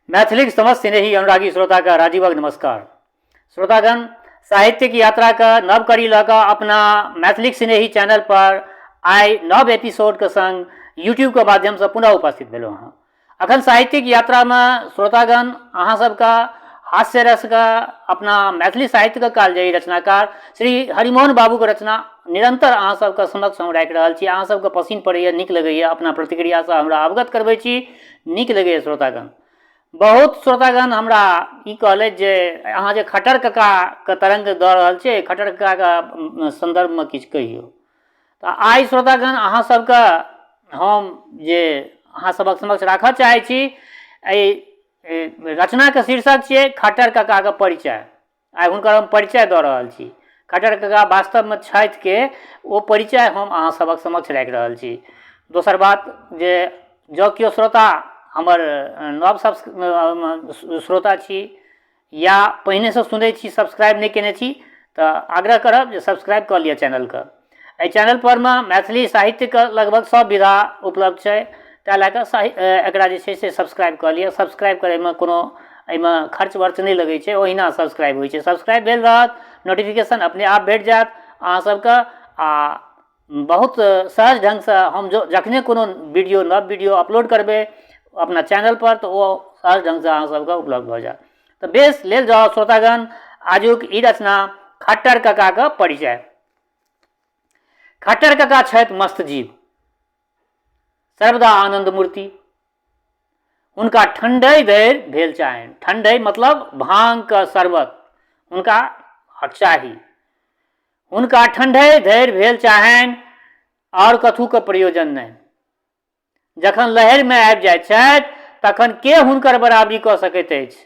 मैथिलीक समस्त स्नेही अनुरागी श्रोताके राजीवक नमस्कार। श्रोतागण, साहित्यिक यात्राके नव कड़ी लऽ कऽ अपना मैथिलीक स्नेही चैनल पर आइ नव एपिसोडके संग यूट्यूबके माध्यमसँ पुनः उपस्थित भेलहुँ हँ। अखन साहित्यिक यात्रामे श्रोतागण अहाँ सबके हास्य रसके अपना मैथिली साहित्यके कालजयी रचनाकार श्री हरिमोहन बाबूके रचना निरन्तर अहाँ सबके समक्ष हम राखि रहल छी। अहाँ सबके पसिन पड़ैए, नीक लगैए, अपना प्रतिक्रियासँ हमरा अवगत करबै छी, नीक लगैए। श्रोतागण, बहुत श्रोतागण हमरा ई कहलथि जे अहाँ जे खट्टर ककाके तरङ्ग दऽ रहल छियै, खट्टर ककाके सन्दर्भमे किछु कहियौ। तऽ आइ श्रोतागण अहाँ सबके हम जे अहाँ सबक समक्ष राखऽ चाहै छी, एहि रचनाके शीर्षक छियै खट्टर ककाके परिचय। आइ हुनकर हम परिचय दऽ रहल छी। खट्टर कका वास्तवमे छथि के, ओ परिचय हम अहाँ सबक समक्ष राखि रहल छी। दोसर बात जे जँ केओ श्रोता हमर नव सब श्रोता छी या पहिनेसँ सुनै छी, सब्सक्राइब नहि केने छी, तऽ आग्रह करब जे सब्सक्राइब कऽ लिअ चैनलके। एहि चैनल परमे मैथिली साहित्यके लगभग सब विधा उपलब्ध छै, ताहि लए कऽ एकरा जे छै से सब्सक्राइब कऽ लिअ। सब्सक्राइब करैमे कोनो एहिमे खर्च वर्च नहि लगै छै, ओहिना सब्सक्राइब होइ छै। सब्सक्राइब भेल रहत, नोटिफिकेशन अपने आप भेट जायत अहाँ सबके, आ बहुत सहज ढङ्गसँ हम जखने कोनो वीडियो, नव वीडियो अपलोड करबै अपना चैनलपर, तऽ ओ सहज ढङ्गसँ अहाँ सबके उपलब्ध भऽ जायत। तऽ बेस, लेल जाउ श्रोतागण आजुक ई रचना खट्टर ककाके परिचय। खट्टर कका छथि मस्त जीव, सर्वदा आनन्द मूर्ति। हुनका ठण्डै धरि भेल चाहनि। ठण्डै मतलब भाँगके शरबत हुनका चाही। हुनका ठण्डै धरि भेल चाहनि, आओर कथूके प्रयोजन नहि। जखन लहरिमे आबि जाइत छथि तखन के हुनकर बराबरी कऽ सकैत अछि?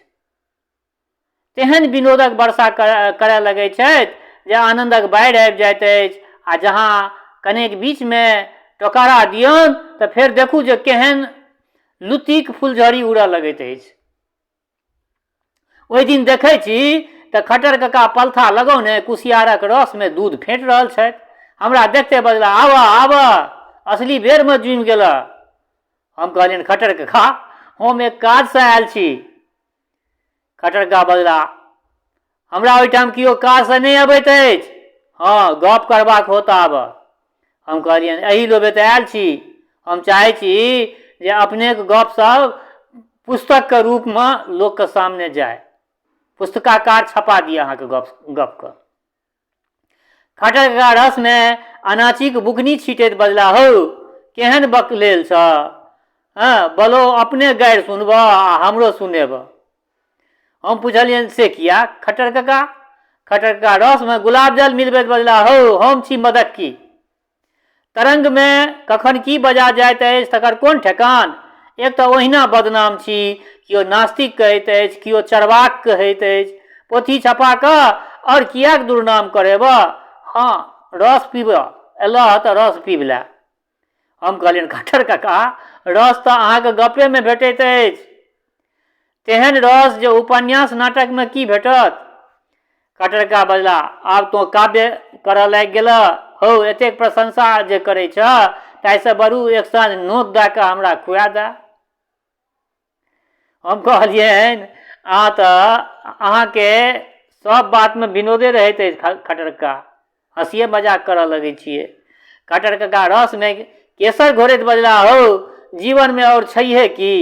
तेहन विनोदक वर्षा करय लगै छथि जे आनन्दक बाढ़ि आबि जाइत अछि, आ जहाँ कनेक बीचमे टोकारा दियौन तऽ फेर देखू जे केहन लुत्तीक फुलझड़ी उड़ऽ लगैत अछि। ओहि दिन देखै छी तऽ खट्टर कका पलथा लगौने कुसियारक रसमे दूध फेंट रहल छथि। हमरा देखते बजला, आबऽ आबऽ, असली बेरमे जुमि गेलऽ। हम कहलियनि, खट्टर कका, हम एक काजसँ आयल छी। खट्टर कका बजला, हमरा ओहिठाम केओ काजसँ नहि अबैत अछि, हँ गप करबाक हो तऽ आबऽ। हम कहलियनि, एहि लोभे तऽ आयल छी। हम चाहै छी जे अपनेक गपसभ पुस्तकके रूपमे लोकके सामने जाय, पुस्तकाकार छपा दिअ अहाँके गपके। खट्टर कका रसमे अनाचीक बुकनी छीटैत बजला, हौ, केहन बकलेल छह, हँ बलो अपने गारि सुनबह आ हमरो सुनेबह। हम पुछलियनि, से किया खट्टर कका? खट्टर कका रसमे गुलाब जल मिलबैत बजला, हौ, हम छी मदक्की, तरंगमे कखन की बजा जाइत अछि तकर कोन ठेकान। एक तऽ ओहिना बदनाम छी, केओ नास्तिक कहैत अछि, केओ चरवाक कहैत अछि। पोथी छपा कऽ आओर किएक दुर्नाम करेबह? हँ, रस पीबह एलह तऽ रस पीब लए। हम कहलियनि, खट्टर कका, रस तऽ अहाँके गपेमे भेटैत अछि, तेहन रस जे उपन्यास नाटकमे की भेटत? खट्टर कका बजला, आब तोँ काव्य करऽ लागि गेलह। हौ, एतेक प्रशंसा जे करै छह ताहिसँ बरू एक साँझ नोत दऽ कऽ हमरा खुआ दए। हम कहलियनि, अहाँ तऽ अहाँके सब बातमे विनोदे रहैत अछि खट्टर कका, हँसिए मजाक करऽ लगै छियै। खट्टर कका रसमे केसर घोरैत बजला, हौ, जीवनमे आओर छैहे की?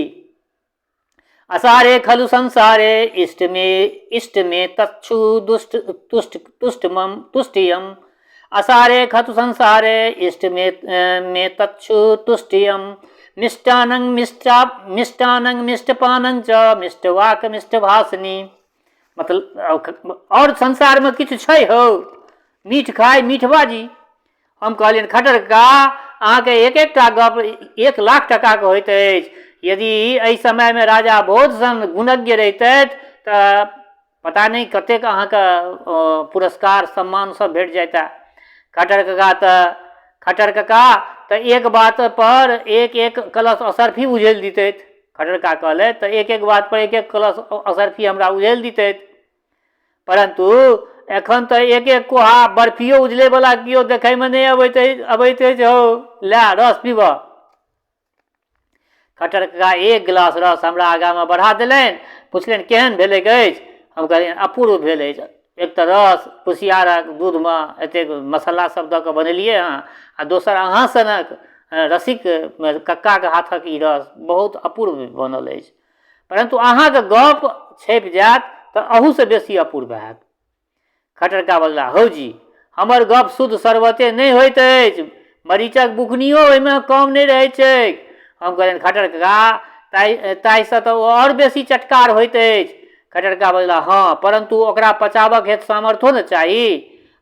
असारे खलु संसारे इष्टमे इष्टमे तक्षु दुष्ट तुष्ट तुष्टमम तुष्टियम। असारे खतु संसारे इष्टमे मे तक्षु तुष्टियम मिष्टानं मिष्टा मिष्टानं मिष्टपानं च मिष्टवाक मिष्टभाषिणी। मतलब आओर संसारमे किछु छै हौ? मीठ खाइ मीठ बाजी। हम कहलियनि, खट्टर कका, अहाँके एक एकटा गप 1 लाख टाकाके होइत अछि। यदि एहि समयमे राजा भोज सन गुणज्ञ रहितथि तऽ पता नहि कतेक अहाँके पुरस्कार सम्मान सब भेट जाइता। खट्टर कका तऽ एक बात पर एक एक कलश असर्फी उझेल दितथि। खट्टर कका कहलथि तऽ एक एक बात पर एक एक कलश असर्फी हमरा उझेल दितथि, परन्तु एखन तऽ एक एक कोहा बर्फियो उजलैवला केओ देखैमे नहि अबैत अछि हौ, लए रस पीबह। खट्टर कका एक गिलास रस हमरा आगाँमे बढ़ा देलनि। पुछलनि, केहन भेलैक अछि? हम कहलियनि, अपूर्व भेल अछि। एक तऽ रस कुसियारक दूधमे एतेक मसाला सब दऽ कऽ बनेलियै हँ आ दोसर अहाँ सनक रसिक कक्काके हाथक ई रस बहुत अपूर्व बनल अछि। परन्तु अहाँके गप छपि जायत तऽ अहूसँ बेसी अपूर्व हैत। खट्टर कका बजलाह, हौ जी, हमर गप शुद्ध शरबते नहि होइत अछि, मरीचक बुकनियो ओहिमे कम नहि रहैत छैक। हम कहलियनि, खट्टर कका, ताहिसँ तऽ ओ आओर बेसी चटकार होइत अछि। खट्टर कका बजलाह, हँ, परन्तु ओकरा पचाबक हेतु सामर्थ्यो ने चाही।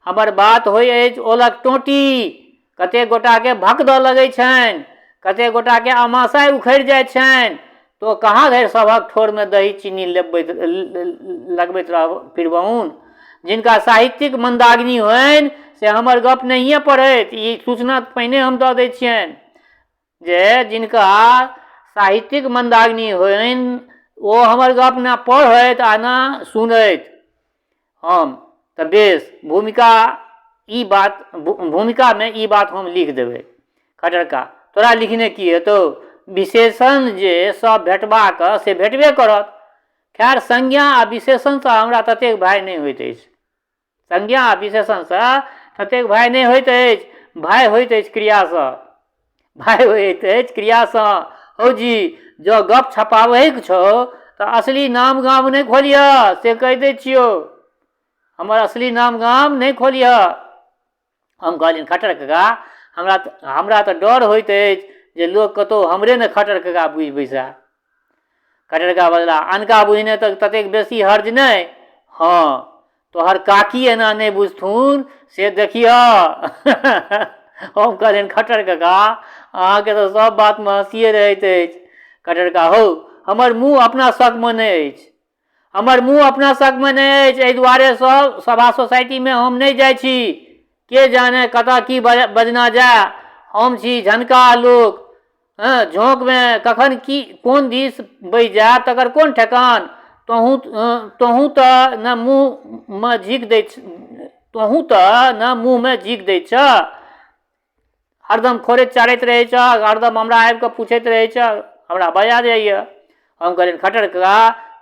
हमर बात होइ अछि ओलक टोंटी। कतेक गोटाके भक दऽ लगै छनि, कतेक गोटाके अमाशय उखड़ि जाइ छनि। तो कहाँ धरि सभक ठोरमे दही चीनी लेबैत लगबैत रह फिरबहुन। जिनका साहित्यिक मन्दाग्नि होइन से हमर गप नहिए पढ़थि, ई सूचना पहिने हम दऽ दै छियनि जे जिनका साहित्यिक मन्दाग्नि होइन ओ हमर गप ने पढ़थि आ ने सुनथि। हम तऽ बेस, भूमिका ई बात भूमिकामे ई बात हम लिख देबै। खट्टर कका, तोरा लिखने की हेतौ? विशेषण जे सब भेटबाक से भेटबे करत। खैर, संज्ञा आ विशेषणसँ हमरा ततेक भय नहि होइत अछि। संज्ञा आ विशेषणसँ ततेक भय नहि होइत अछि। भय होइत अछि क्रियासँ। भय होइत अछि क्रियासँ। हौ जी, जँ गप छपाबैके छौ तऽ असली नाम गाम नहि खोलिहऽ, से कहि दै छियौ। हमर असली नाम गाम नहि खोलिहऽ। हम कहलियनि, खट्टर कका, हमरा तऽ डर होइत अछि जे लोक कतहु हमरे ने खट्टर कका बुझि बैसए। खट्टर कका बजलाह, अनका बुझने तऽ ततेक बेसी हर्ज नहि। हँ, तोहर काकी एना नहि बुझथुन से देखिहऽ। हम कहलियनि, खट्टर कका, अहाँके तऽ सब बातमे हँसिए रहैत अछि। खट्टर कका, हौ, हमर मुँह अपना सकमे नहि अछि। हमर मुँह अपना सकमे नहि अछि, एहि दुआरे सब सभा सोसाइटीमे हम नहि जाइ छी। के जाने कतऽ की बजना जाय। हम छी झनका लोक। हँ, झोंकमे कखन की कोन दिस बहि जायब तकर कोन ठेकान। तोहूँ तोहूँ तऽ ने मुँहमे झीक दैत तोहूँ तऽ ने मुँहमे झीक दैत छह। हरदम खोरैत चारैत रहै छह, हरदम हमरा आबि कऽ पुछैत रहै छह, हमरा बजा जाइए। हम कहलियनि, खट्टर कका,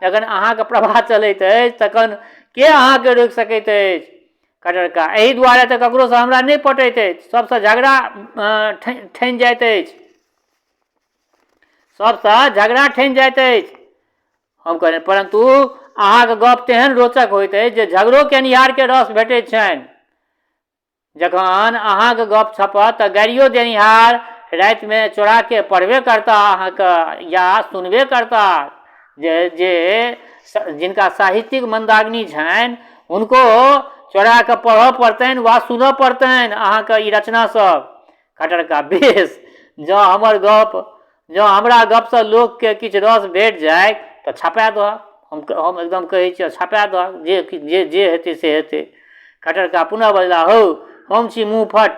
जखन अहाँके प्रवाह चलैत अछि तखन के अहाँके रोकि सकैत अछि? खट्टर कका, एहि दुआरे तऽ ककरोसँ हमरा नहि पटैत अछि, सभसँ झगड़ा ठानि जाइत अछि, सभसँ झगड़ा ठानि जाइत अछि। हम कहलियनि, परन्तु अहाँके गप तेहन रोचक होइत अछि जे झगड़ो केनिहारके रस भेटैत छनि। जखन अहाँक गप छपत तऽ गारियो देनिहार रातिमे चोराके पढ़बे करता अहाँके या सुनबे करता। जे जे जिनका साहित्यिक मन्दाग्नि छनि हुनको चोराके पढ़ऽ पड़तनि वा सुनऽ पड़तनि अहाँके ई रचना सब। खट्टर कका, बेस, जँ हमर गप जँ हमरा गपसँ लोकके किछु रस भेट जाय तऽ छपा दहक। हम एकदम कहै छिअह, छपा दहक, जे जे जे हेतै से हेतै। खट्टर कका पुनः बजलाह, हौ, हम छी मुँहफट,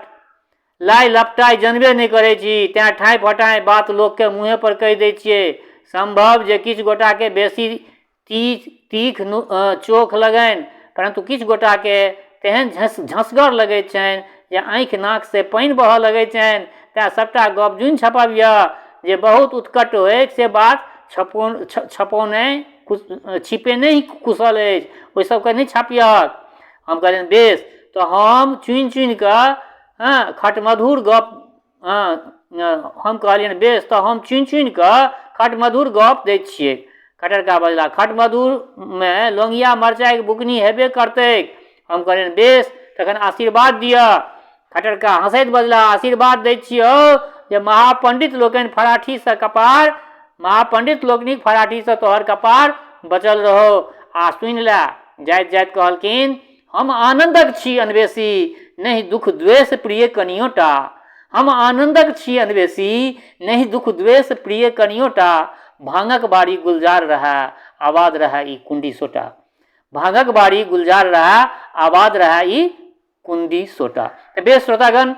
लाइ लपटाइ जनबे नहि करै छी, तेँ ठाँइ फटाँइ बात लोकके मुँहेपर कहि दै छियै। सम्भव जे किछु गोटाके बेसी तीख चोख लगनि, परन्तु किछु गोटाके तेहन झँसगर लगैत छनि जे आँखि नाकसँ पानि बहऽ लगैत छनि। तेँ सभटा गप जुनि छपबिहऽ। जे बहुत उत्कट होइक से बात छपौने छिपेने ही कुशल अछि, ओहि सभके नहि छापिहक। हम कहलियनि, बेस, तऽ हम चुनि चुनिकऽ हँ खटमधुर गप हम कहलियनि, बेस, तऽ हम चुनि चुनि कऽ खटमधुर गप दै छियै। खट्टर कका बजलाह, खटमधुरमे लौंगिया मरचाइके बुकनी हेबे करतैक। हम कहलियनि, बेस, तखन आशीर्वाद दिअ। खट्टर कका हँसैत बजलाह, आशीर्वाद दै छियौ जे महापण्डित लोकनि फराठीसँ कपार महापण्डित लोकनिक फराठीसँ तोहर कपार बचल रहौ। आ सुनि लए, जाइत जाइत कहलखिन, हम आनन्दक छी अन्वेषी, नहि दुख द्वेष प्रिय कनियो टा। हम आनन्दक छी अन्वेषी, नहि दुख द्वेष प्रिय कनियो टा। भाँगक बाड़ी गुलजार रहए, आबाद रहए ई कुंडी सोटा। भाँगक बाड़ी गुलजार रहए, आबाद रहए ई कुंडी सोटा। तऽ बेस श्रोतागण,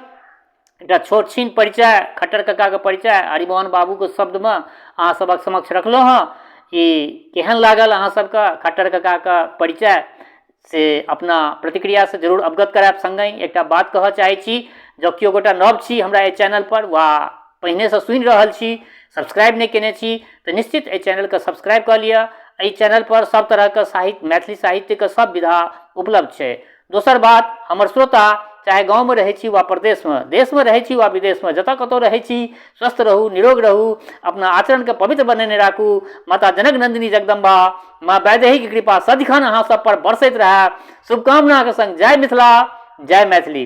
एकटा छोट छिन परिचय, खट्टर कक्काके परिचय हरिमोहन बाबूके शब्दमे अहाँ सभक समक्ष रखलहुँ हँ। ई केहन लागल अहाँ सबके खट्टर कक्काके परिचय से अपना प्रतिक्रियासँ जरूर अवगत करायब। सङ्गहि एकटा बात कहऽ चाहै छी, जँ केओ गोटा नव छी हमरा एहि चैनलपर वा पहिनेसँ सुनि रहल छी, सब्सक्राइब नहि केने छी तऽ निश्चित एहि चैनलके सब्सक्राइब कऽ लिअ। एहि चैनल पर सब तरहके साहित्य, मैथिली साहित्यके सब विधा उपलब्ध छै। दोसर बात, हमर श्रोता चाहे गाँवमे रहै छी वा प्रदेशमे, देशमे रहै छी वा विदेशमे, जतऽ कतहु रहै छी, स्वस्थ रहू, निरोग रहू, अपना आचरणके पवित्र बनेने राखू। माता जनक नन्दिनी जगदम्बा माँ वैदेहीके कृपा सदिखन अहाँ सब पर बरसैत रहए। शुभकामनाके संग जय मिथिला, जय मैथिली।